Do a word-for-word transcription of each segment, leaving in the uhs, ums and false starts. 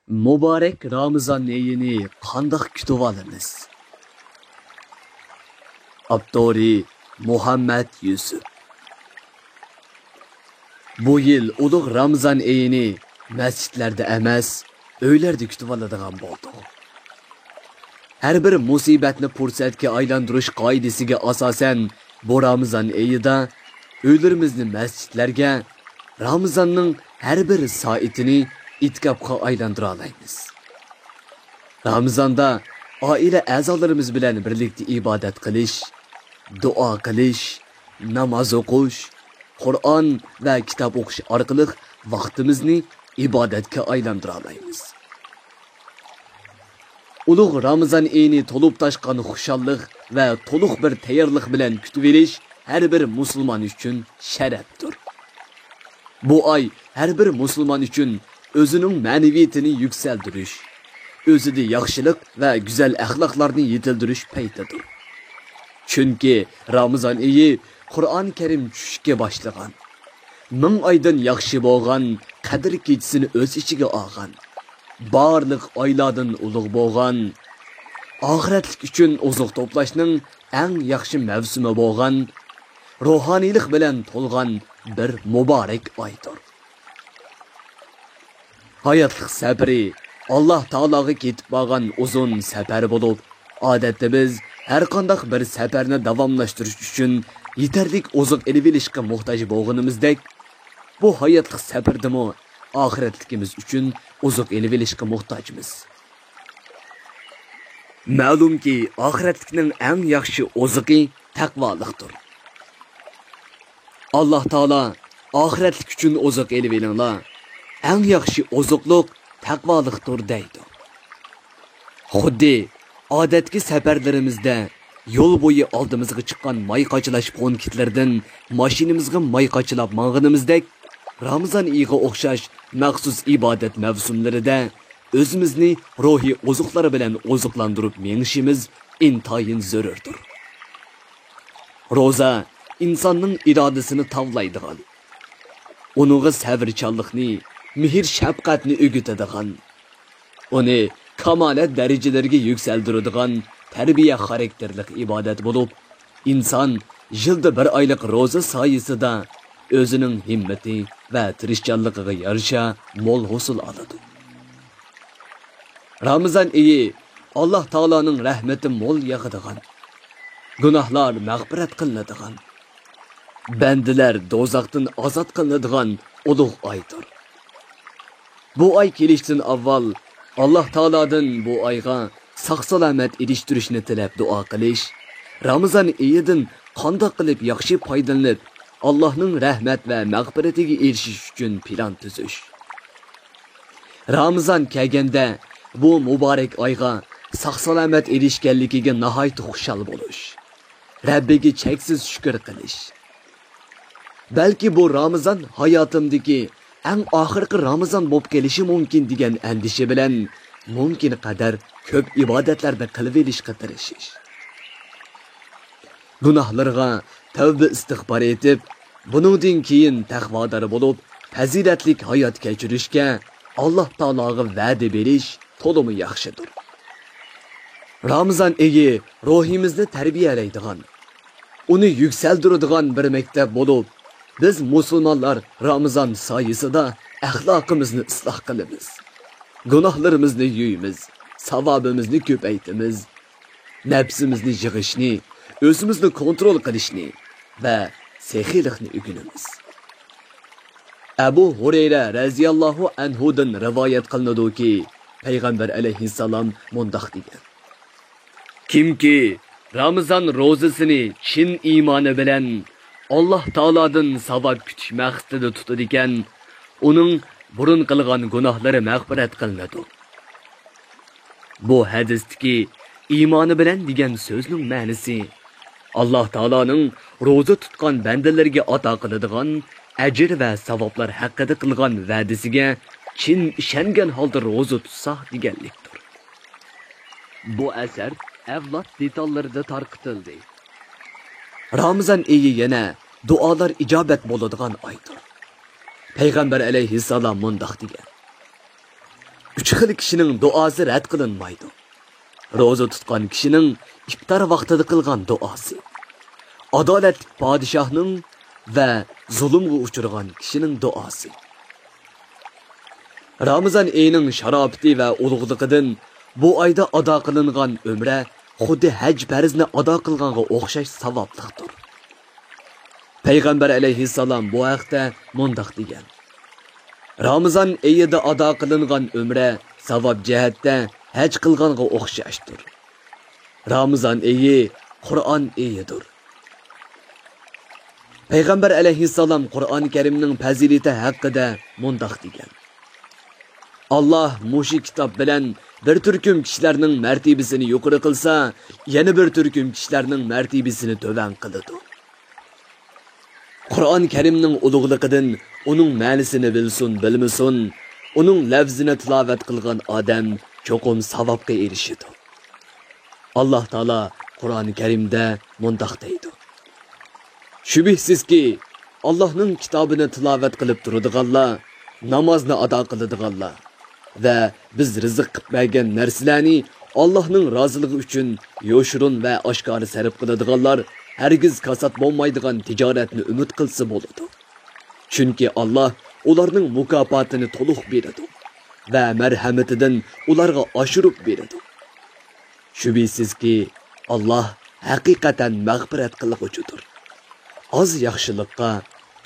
مۇبارەك رامىزان ئېيىنى قانداق كۈتۈۋالىمىز؟ ئاپتورى: مۇھەممەد يۈسۈپ. بۇ يىل ئۇلۇغ رامىزان ئېيىنى مەسچىتلەردە ئەمەس، ئۆيلەردە كۈتۈۋالىدىغان بولدۇق. ھەر بىر مۇسىبەتنى پۇرسەتكە ئايلاندۇرۇش قائىدىسىگە ئاساسەن، بۇ رامىزان ئېيىدا ئۆيلىرىمىزنى مەسچىتلەرگە، رامىزاننىڭ ھەر بىر سائىتىنى ئېتىكاپقا ئايلاندۇرالايمىز. رامىزاندا ئائىلە ئەزالىرىمىز بىلەن بىرلىكتە ئىبادەت قىلىش، دۇئا قىلىش، ناماز ئوقۇش، قۇرئان ۋە كىتاب ئوقۇش ئارقىلىق ۋاقتىمىزنى ئىبادەتكە ئايلاندۇرالايمىز. ئۇلۇغ رامىزان ئېيىنى تولۇپ تاشقان خۇشاللىق ۋە تولۇق بىر تەييارلىق بىلەن كۈتۈۋېلىش ھەر بىر مۇسۇلمان ئۈچۈن شەرەپتۇر. بۇ ئاي ھەر بىر مۇسۇلمان ئۈچۈن ئۆزىنىڭ مەنىۋىيىتىنى يۈكسەلدۈرۈش، ئۆزىدە ياخشىلىق ۋە گۈزەل ئەخلاقلارنى يېتىلدۈرۈش پەيتىدۇر. چۈنكى رامىزان ئېيى قۇرئان كەرىم چۈشۈشكە باشلىغان، مىڭ ئايدىن ياخشى بولغان قەدىر كېچىسىنى ئۆز ئىچىگە ئالغان، بارلىق ئايلاردىن ئۇلۇغ بولغان، ئاخىرەتلىك ئۈچۈن ئوزۇق توپلاشنىڭ ئەڭ ياخشى مەۋسۇمى بولغان، روھانىيلىق بىلەن تولغان بىر مۇبارەك ئايدۇر. ھاياتلىق سەپىرى ئاللا تائالاغا كېتىپ بارغان ئۇزۇن سەپەر بولۇپ، ئادەتتە بىز ھەرقانداق بىر سەپەرنى داۋاملاشتۇرۇش ئۈچۈن يېتەرلىك ئوزۇق ئېلىۋېلىشقا موھتاج بولغىنىمىزدەك، بۇ ھاياتلىق سەپىرىدىمۇ ئاخىرەتلىكىمىز ئۈچۈن ئوزۇق ئېلىۋېلىشقا موھتاجمىز. مەلۇمكى، ئاخىرەتلىكنىڭ ئەڭ ياخشى ئوزۇقى تەقۋالىقتۇر. ئاللا تائالا: «ئاخىرەتلىك ئۈچۈن ئوزۇق ئېلىۋېلىڭلار، ئەڭ ياخشى ئوزۇقلۇق تەقۋالىقتۇر» دەيدۇ. خۇددى ئادەتتىكى سەپەرلىرىمىزدە يول بويى ئالدىمىزغا چىققان ماي قاچىلاش پونكىتلىرىدىن ماشىنىمىزغا ماي قاچىلاپ ماڭغىنىمىزدەك، رامىزان ئېيىغا ئوخشاش مەخسۇس ئىبادەت مەۋسۇملىرىدە ئۆزىمىزنى روھىي ئوزۇقلار بىلەن ئوزۇقلاندۇرۇپ مېڭىشىمىز ئىنتايىن زۆرۈردۇر. روزا ئىنساننىڭ ئىرادىسىنى تاۋلايدىغان، ئۇنىڭغا سەۋرچانلىقنى، مېھىر-شەپقەتنى ئۆگىتىدىغان، ئۇنى كامالەت دەرىجىلىرىگە يۈكسەلدۈرىدىغان تەربىيە خاراكتېرلىق ئىبادەت بولۇپ، ئىنسان يىلدا بىر ئايلىق روزا سايىسىدا ئۆزىنىڭ ھىممىتى ۋە تىرىشچانلىقىغا يارىشا مول ھوسۇل ئالىدۇ. رامىزان ئېيى ئاللا تائالانىڭ رەھمىتى مول ياغىدىغان، گۇناھلار مەغپىرەت قىلىنىدىغان، بەندىلەر دوزاختىن ئازاد قىلىنىدىغان ئۇلۇغ ئايدۇر. بۇ ئاي كېلىشتىن ئاۋۋال ئاللا تائالادىن بۇ ئايغا ساق-سالامەت ئېرىشتۈرۈشنى تىلەپ دۇئا قىلىش، رامىزان ئېيىدىن قانداق قىلىپ ياخشى پايدىلىنىپ، ئاللانىڭ رەھمەت ۋە مەغپىرىتىگە ئېرىشىش ئۈچۈن پىلان تۈزۈش. رامىزان كەلگەندە بۇ مۇبارەك ئايغا ساق-سالامەت ئېرىشكەنلىكىگە ناھايىتى خۇشال بولۇش، رەببىگە چەكسىز شۈكۈر قىلىش. بەلكى بۇ رامىزان ھاياتىمدىكى ئەڭ ئاخىرقى رامىزان بولۇپ قېلىشى مۇمكىن دېگەن ئەندىشە بىلەن مۇمكىن قەدەر كۆپ ئىبادەتلەرنى قىلىۋېلىشقا تىرىشىش. گۇناھلىرىغا تەۋبە ئىستىغپار ئېيتىپ، بۇنىڭدىن كېيىن تەقۋادار بولۇپ، پەزىلەتلىك ھايات كەچۈرۈشكە ئاللا تائالاغا ۋەدە بېرىش تولىمۇ ياخشىدۇر. رامىزان ئېيى روھىمىزنى تەربىيەلەيدىغان، ئۇنى يۈكسەلدۈرىدىغان بىر مەكتەپ بولۇپ، بىز مۇسۇلمانلار رامىزان سايىسىدا ئەخلاقىمىزنى ئىسلاھ قىلىمىز، گۇناھلىرىمىزنى يۇيىمىز، ساۋابىمىزنى كۆپەيتىمىز، نەپسىمىزنى يىغىشنى، ئۆزىمىزنى كونترول قىلىشنى ۋە سېخىيلىقنى ئۆگىنىمىز. ئەبۇ ھۇرەيرە رەزىياللاھۇ ئەنھۇدىن رىۋايەت قىلىنىدۇكى، پەيغەمبەر ئەلەيھىسسالام مۇنداق دېگەن: «كىمكى رامىزان روزىسىنى چىن ئىمانى بىلەن ئاللا تائالادىن ساۋاب كۈتۈش مەقسىتىدە تۇتىدىكەن، ئۇنىڭ بۇرۇن قىلغان گۇناھلىرى مەغپىرەت قىلىنىدۇ.» بۇ ھەدىستىكى «ئىمانى بىلەن» دېگەن سۆزنىڭ مەنىسى، ئاللا تائالانىڭ روزا تۇتقان بەندىلىرىگە ئاتا قىلىدىغان ئەجىر ۋە ساۋابلار ھەققىدە قىلغان ۋەدىسىگە چىن ئىشەنگەن ھالدا روزا تۇتساق دېگەنلىكتۇر. بۇ ئەسەر ئەۋلاد دېتاللىرىدا تارقىتىلدى. رامىزان ئېيى يەنە دۇئالار ئىجابەت بولىدىغان ئايدۇر. پەيغەمبەر ئەلەيھىسسالام مۇنداق دېگەن: ئۈچ خىل كىشىنىڭ دۇئاسى رەت قىلىنمايدۇ. روزا تۇتقان كىشىنىڭ ئىپتار ۋاقتىدا قىلغان دۇئاسى، ئادالەتلىك پادىشاھنىڭ ۋە زۇلۇمغا ئۇچرىغان كىشىنىڭ دۇئاسى. رامىزان ئېيىنىڭ شاراپىتى ۋە ئۇلۇغلۇقىدىن بۇ ئايدا ئادا قىلىنغان ئۆمرە خۇددى ھەج پەرزنى ئادا قىلغانغا ئوخشاش ساۋابلىقتۇر. پەيغەمبەر ئەلەيھىسسالام بۇ ھەقتە مۇنداق دېگەن: رامىزان ئېيىدا ئادا قىلىنغان ئۆمرە ساۋاب جەھەتتە ھەج قىلغانغا ئوخشاشتۇر. رامىزان ئېيى قۇرئان ئېيىدۇر. پەيغەمبەر ئەلەيھىسسالام قۇرئان كەرىمنىڭ پەزىلىتى ھەققىدە مۇنداق دېگەن: ئاللاھ مۇشۇ كىتاب بىلەن بىر تۈركۈم كىشىلەرنىڭ مەرتىبىسىنى يۇقىرى قىلسا، يەنە بىر تۈركۈم كىشىلەرنىڭ مەرتىبىسىنى تۆۋەن قىلىدۇ. قۇرئان كەرىمنىڭ ئۇلۇغلۇقىدىن ئۇنىڭ مەنىسىنى بىلسۇن، بىلمىسۇن، ئۇنىڭ لەۋزىنى تىلاۋەت قىلغان ئادەم چوقۇم ساۋابقا ئېرىشىدۇ. ئاللاھ تائالا قۇرئان كەرىمدە مۇنداق دەيدۇ: شۈبھىسىزكى، ئاللاھنىڭ كىتابىنى تىلاۋەت قىلىپ تۇرىدىغانلار، نامازنى ئادا قىلىدىغانلار ۋە بىز رىزىق قىلىپ بەرگەن نەرسىلەرنى ئاللاھنىڭ رازىلىقى ئۈچۈن يوشۇرۇن ۋە ئاشكارا سەرپ قىلىدىغانلار ھەرگىز كاسات بولمايدىغان تىجارەتنى ئۈمىد قىلسا بولىدۇ. چۈنكى ئاللاھ ئۇلارنىڭ مۇكاپاتىنى تولۇق بېرىدۇ ۋە مەرھەمىتىدىن ئۇلارغا ئاشۇرۇپ بېرىدۇ. شۈبھىسىزكى، ئاللاھ ھەقىقەتەن مەغپىرەت قىلغۇچىدۇر، ئاز ياخشىلىققا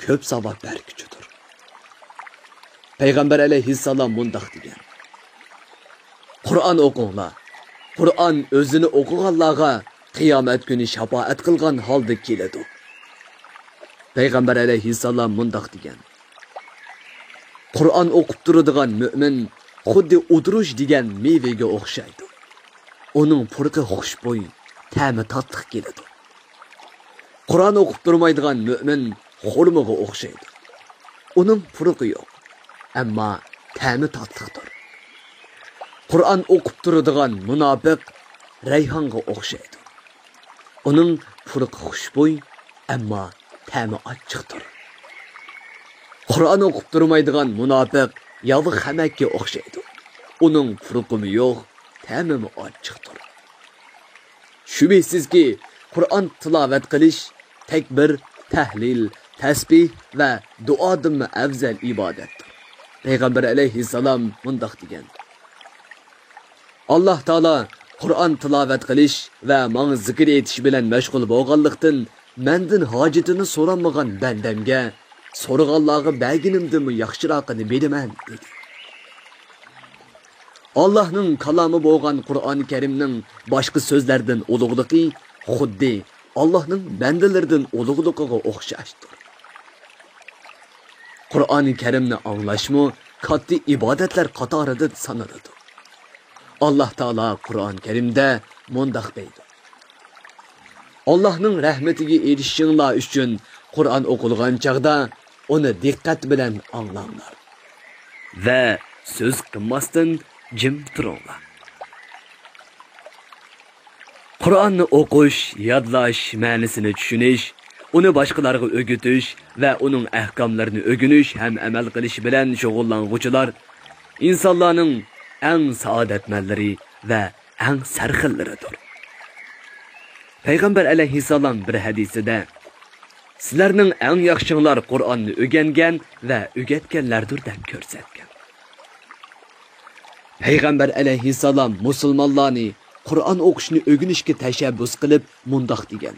كۆپ ساۋاب بەرگۈچىدۇر. پەيغەمبەر ئەلەيھىسسالام مۇنداق دېگەن: قۇرئان ئوقۇڭلار. قۇرئان ئۆزىنى ئوقۇغانلارغا قىيامەت كۈنى شاپائەت قىلغان ھالدا كېلىدۇ. پەيغەمبەر ئەلەيھىسسالام مۇنداق دېگەن: قۇرئان ئوقۇپ تۇرىدىغان مۆمىن خۇددى ئۇدرۇش دېگەن مېۋىگە ئوخشايدۇ. ئۇنىڭ پۇرىقى خۇشبۇي، تەمى تاتلىق كېلىدۇ. قۇرئان ئوقۇپ تۇرمايدىغان مۆمىن خورمىغا ئوخشايدۇ. ئۇنىڭ پۇرىقى يوق، ئەمما تەمى تاتلىقتۇر. قۇرئان ئوقۇپ تۇرىدىغان مۇناپىق رەيھانغا ئوخشايدۇ. ئۇنىڭ پۇرىقى خۇشبۇي، ئەمما تەمى ئاچچىقتۇر. قۇرئان ئوقۇپ تۇرمايدىغان مۇناپىق ياۋا خەمەككە ئوخشايدۇ. ئۇنىڭ پۇرىقىمۇ يوق، تەمىمۇ ئاچچىقتۇر. شۈبھىسىزكى، قۇرئان تىلاۋەت قىلىش تەكبىر، تەھلىل، تەسبىھ ۋە دۇئادىنمۇ ئەۋزەل ئىبادەتتۇر. پەيغەمبەر ئەلەيھىسسالام مۇنداق دېگەن: ئاللاھ تائالا قۇرئان تىلاۋەت قىلىش ۋە ماڭا زىكىر ئېيتىش بىلەن مەشغۇل بولغانلىقتىن، مەندىن ھاجىتىنى سورانمىغان بەندەمگە سورىغانلارغا بەرگىنىمدىنمۇ ياخشىراقىنى بېرىمەن، دېدى. ئاللاھنىڭ كالامى بولغان قۇرئان كەرىمنىڭ باشقا سۆزلەردىن ئۇلۇغلۇقى خۇددى ئاللاھنىڭ بەندىلىرىدىن ئۇلۇغلۇقىغا ئوخشاشتۇر. قۇرئان كەرىمنى ئاڭلاشمۇ كاتتا ئىبادەتلەر قاتارىدا سانىلىدۇ. ئاللاھ تائالا قۇرئان كەرىمدە مۇنداق دەيدۇ: ئاللاھنىڭ رەھمىتىگە ئېرىشىشىڭلار ئۈچۈن قۇرئان ئوقۇلغان چاغدا ئۇنى دىققەت بىلەن ئاڭلاڭلار ۋە سۆز قىلماستىن جىم تۇرۇڭلار. قۇرئاننى ئوقۇش، يادلاش، مەنىسىنى چۈشىنىش، ئۇنى باشقىلارغا ئۆگىتىش ۋە ئۇنىڭ ئەھكاملىرىنى ئۆگىنىش ھەم ئەمەل قىلىش بىلەن شۇغۇللانغۇچىلار ئىنسانلارنىڭ ئەڭ سائادەتمەنلىرى ۋە ئەڭ سەرخىللىرىدۇر. پەيغەمبەر ئەلەيھىسسالام بىر ھەدىسىدە، سىلەرنىڭ ئەڭ ياخشىڭلار قۇرئاننى ئۆگەنگەن ۋە ئۆگەتكەنلەردۇر، دەپ كۆرسەتكەن. پەيغەمبەر ئەلەيھىسسالام مۇسۇلمانلارنى قۇرئان ئوقۇشنى ئۆگىنىشكە تەشەببۇس قىلىپ مۇنداق دېگەن: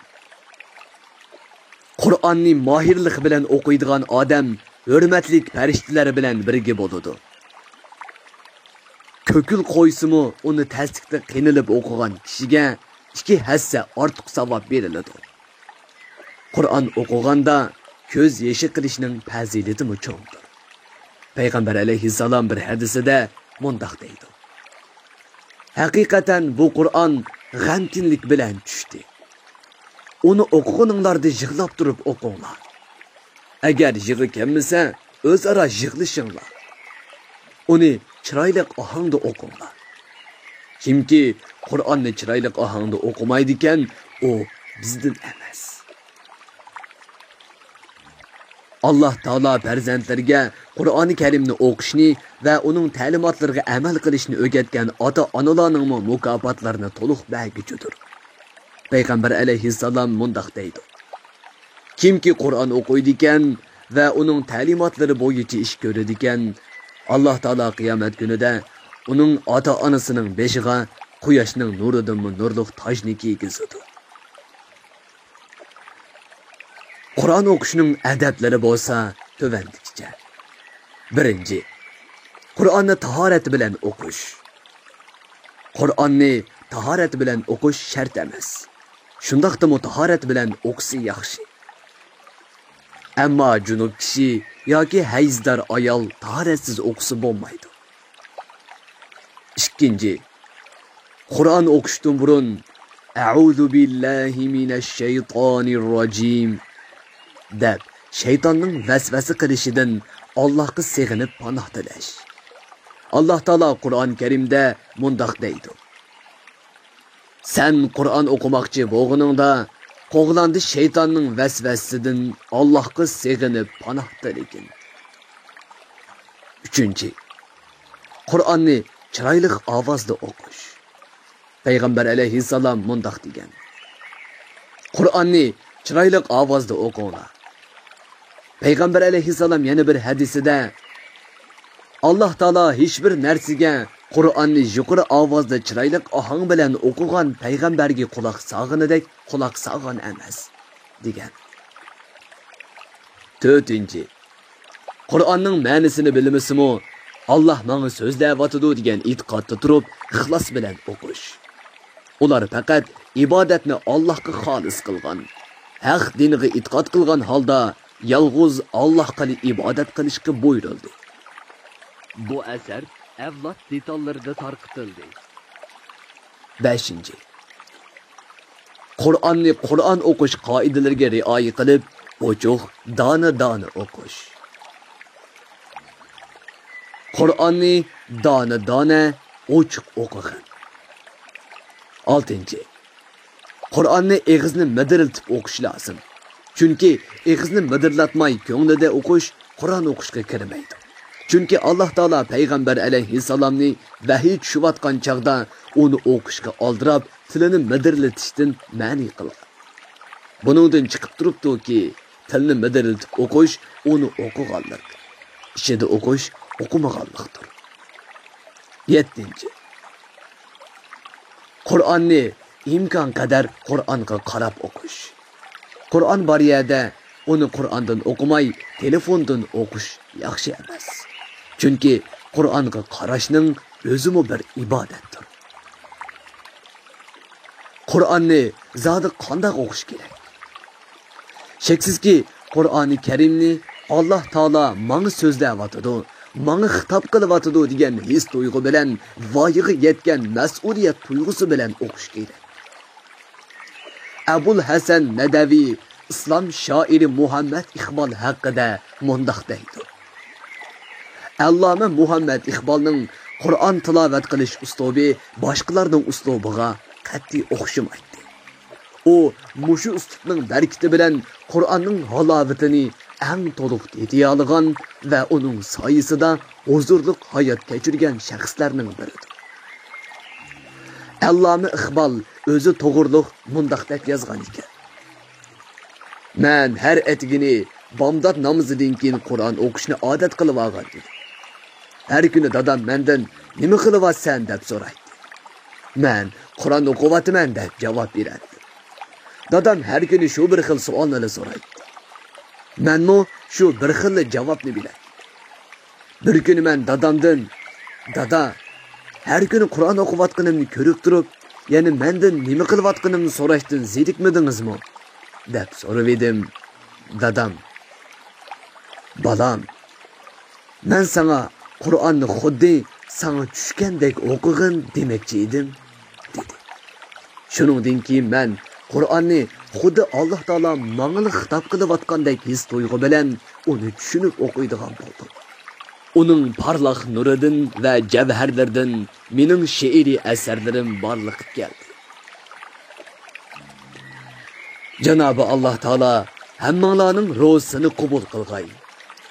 قۇرئاننى ماھىرلىق بىلەن ئوقۇيدىغان ئادەم ھۆرمەتلىك پەرىشتىلەر بىلەن بىرگە بولىدۇ. كۆكۈل قويسىمۇ ئۇنى تەسلىكتە قىينىلىپ ئوقۇغان كىشىگە ئىككى ھەسسە ئارتۇق ساۋاب بېرىلىدۇ. قۇرئان ئوقۇغاندا كۆز يېشى قىلىشنىڭ پەزىلىتىمۇ چوڭدۇر. پەيغەمبەر ئەلەيھىسسالام بىر ھەدىسىدە مۇنداق دەيدۇ: ھەقىقەتەن بۇ قۇرئان غەمكىنلىك بىلەن چۈشتى. ئۇنى ئوقۇغىنىڭلاردا يىغلاپ تۇرۇپ ئوقۇڭلار. ئەگەر يىغا كەلمىسە، ئۆزئارا يىغلىشىڭلار. ئۇنى چىرايلىق ئاھاڭدا ئوقۇڭلار. كىمكى قۇرئاننى چىرايلىق ئاھاڭدا ئوقۇمايدىكەن، ئۇ بىزدىن ئەمەس. ئاللاھ تائالا پەرزەنتلىرىگە قۇرئانى كەرىمنى ئوقۇشنى ۋە ئۇنىڭ تەلىماتلىرىغا ئەمەل قىلىشنى ئۆگەتكەن ئاتا-ئانىلارنىڭمۇ مۇكاپاتلىرىنى تولۇق بەرگۈچىدۇر. پەيغەمبەر ئەلەيھىسسالام مۇنداق دەيدۇ: كىمكى قۇرئان ئوقۇيدىكەن ۋە ئۇنىڭ تەلىماتلىرى بويىچە ئىش كۆرىدىكەن، ئاللاھ تائالا قىيامەت كۈنىدە ئۇنىڭ ئاتا-ئانىسىنىڭ بېشىغا قۇياشنىڭ نۇرىدىنمۇ نۇرلۇق تاجنى كىيگۈزىدۇ. قۇرئان ئوقۇشنىڭ ئەدەپلىرى بولسا تۆۋەندىكىچە. بىرىنچى، قۇرئاننى تاھارەت بىلەن ئوقۇش. قۇرئاننى تاھارەت بىلەن ئوقۇش شەرت ئەمەس. شۇنداقتىمۇ تاھارەت بىلەن ئوقۇسا ياخشى. ئەمما جۇنۇپ كىشى ياكى ھەيزدار ئايال تاھارەتسىز ئوقۇسا بولمايدۇ. ئىككىنچى، قۇرئان ئوقۇشتىن بۇرۇن «ئەئۇزۇ بىللاھى مىنەششەيتانىرراجىم» دەپ، شەيتاننىڭ ۋەسۋەسە قىلىشىدىن ئاللاھقا سېغىنىپ پاناھ تىلەش. ئاللاھ تائالا قۇرئان كەرىمدە مۇنداق دەيدۇ: سەن قۇرئان ئوقۇماقچى بولغىنىڭدا، قوغلاندى شەيتاننىڭ ۋەسۋەسىسىدىن ئاللاھقا سېغىنىپ پاناھ تىلىگىن. ئۈچىنچى، قۇرئاننى چىرايلىق ئاۋازدا ئوقۇش. پەيغەمبەر ئەلەيھىسسالام مۇنداق دېگەن: قۇرئاننى چىرايلىق ئاۋازدا ئوقۇڭلار. پەيغەمبەر ئەلەيھىسسالام يەنە بىر ھەدىسىدە: ئاللاھ تائالا ھېچبىر نەرسىگە قۇرئاننى يۇقىرى ئاۋازدا چىرايلىق ئاھاڭ بىلەن ئوقۇغان پەيغەمبەرگە قۇلاق سالغىنىدەك قۇلاق سالغان ئەمەس، دېگەن. تۆتىنچى، قۇرئاننىڭ مەنىسىنى بىلمىسىمۇ، «ئاللاھ ماڭا سۆزلەۋاتىدۇ» دېگەن ئېتىقادتا تۇرۇپ، ئىخلاس بىلەن ئوقۇش. ئۇلار پەقەت ئىبادەتنى ئاللاھقا خالىس قىلغان، ھەق دىنىغا ئېتىقاد قىلغان ھالدا يالغۇز ئاللاھقىلا ئىبادەت قىلىشقا بۇيرۇلدى. بۇ ئەسەر ئەۋلاد دېتاللىرىدا تارقىتىلدى. بەشىنچى، قۇرئاننى قۇرئان ئوقۇش قائىدىلىرىگە رىئايە قىلىپ، ئوچۇق، دانە-دانە ئوقۇش. قۇرئاننى دانە-دانە، ئوچۇق ئوقۇغىن. ئالتىنچى، قۇرئاننى ئېغىزنى مىدىرلىتىپ ئوقۇش لازىم. چۈنكى ئېغىزنى مىدىرلاتماي كۆڭلىدە ئوقۇش قۇرئان ئوقۇشقا كىرمەيدۇ. چۈنكى ئاللاھ تائالا پەيغەمبەر ئەلەيھىسسالامنى ۋەھىي چۈشۈۋاتقان چاغدا ئۇنى ئوقۇشقا ئالدىراپ، تىلىنى مىدىرلىتىشتىن مەنئى قىلغان. بۇنىڭدىن چىقىپ تۇرۇپتۇكى، تىلنى مىدىرلىتىپ ئوقۇش ئۇنى ئوقۇغانلىق، ئىچىدە ئوقۇش ئوقۇمىغانلىقتۇر. يەتتىنچى، قۇرئاننى ئىمكان قەدەر قۇرئانغا قاراپ ئوقۇش. قۇرئان بار يەردە ئۇنى قۇرئاندىن ئوقۇماي، تېلېفوندىن ئوقۇش ياخشى ئەمەس. چۈنكى قۇرئانغا قاراشنىڭ ئۆزىمۇ بىر ئىبادەتتۇر. قۇرئاننى زادى قانداق ئوقۇش كېرەك؟ شەكسىزكى، قۇرئانى كەرىمنى «ئاللاھ تائالا ماڭا سۆزلەۋاتىدۇ، ماڭا خىتاب قىلىۋاتىدۇ» دېگەن ھېس-تۇيغۇ بىلەن، ۋايىغا يەتكەن مەسئۇلىيەت تۇيغۇسى بىلەن ئوقۇش كېرەك. ئەبۇل ھەسەن نەدەۋى ئىسلام شائىرى مۇھەممەد ئىقبال ھەققىدە مۇنداق دەيدۇ: ئەللامە مۇھەممەد ئىقبالنىڭ قۇرئان تىلاۋەت قىلىش ئۇسلۇبى باشقىلارنىڭ ئۇسلۇبىغا قەتئىي ئوخشىمايتتى. ئۇ مۇشۇ ئۇسلۇبنىڭ بەرىكىتى بىلەن قۇرئاننىڭ ھالاۋىتىنى ئەڭ تولۇق تېتىيالىغان ۋە ئۇنىڭ سايىسىدا ھۇزۇرلۇق ھايات كەچۈرگەن شەخسلەرنىڭ بىرىدۇر. ئەللامە ئىقبال ئۆزى توغرۇلۇق مۇنداق دەپ يازغان ئىكەن: مەن ھەر ئەتىگىنى بامدات نامىزىدىن كېيىن قۇرئان ئوقۇشنى ئادەت قىلىۋالغان ئىدىم. ھەر كۈنى دادام مەندىن «نېمە قىلىۋاتىسەن؟» دەپ سورايتتى. مەن «قۇرئان ئوقۇۋاتىمەن» دەپ جاۋاب بېرەتتىم. دادام ھەر كۈنى شۇ بىر خىل سوئالنىلا سورايتتى. مەنمۇ شۇ بىر خىللا جاۋابنى بېرەتتىم. بىر كۈنى مەن دادامدىن، «دادا، ھەر كۈنى قۇرئان ئوقۇۋاتقىنىمنى كۆرۈپ تۇرۇپ، يەنە مەندىن نېمە قىلىۋاتقىنىمنى سوراشتىن زېرىكمىدىڭىزمۇ؟» دەپ سورىۋىدىم. دادام، «بالام، مەن ساڭا قۇرئاننى خۇددى ساڭا چۈشكەندەك ئوقۇغىن دېمەكچى ئىدىم» دېدى. شۇنىڭدىن كېيىن مەن قۇرئاننى خۇددى ئاللاھ تائالا ماڭىلا خىتاب قىلىۋاتقاندەك ھېس-تۇيغۇ بىلەن ئۇنى چۈشىنىپ ئوقۇيدىغان بولدۇم. ئۇنىڭ پارلاق نۇرىدىن ۋە جەۋھەرلىرىدىن مېنىڭ شېئىرىي ئەسەرلىرىم بارلىققا كەلدى. جانابى ئاللاھ تائالا ھەممىڭلارنىڭ روزىسىنى قوبۇل قىلغاي.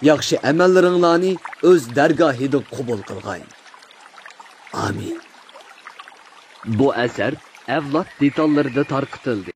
ياخشى ئەمەللىرىڭلارنى ئۆز دەرگاھىدىن قوبۇل قىلغاي. ئامىن. بۇ ئەسەر ئەۋلاد دېتاللىرىدا تارقىتىلدى.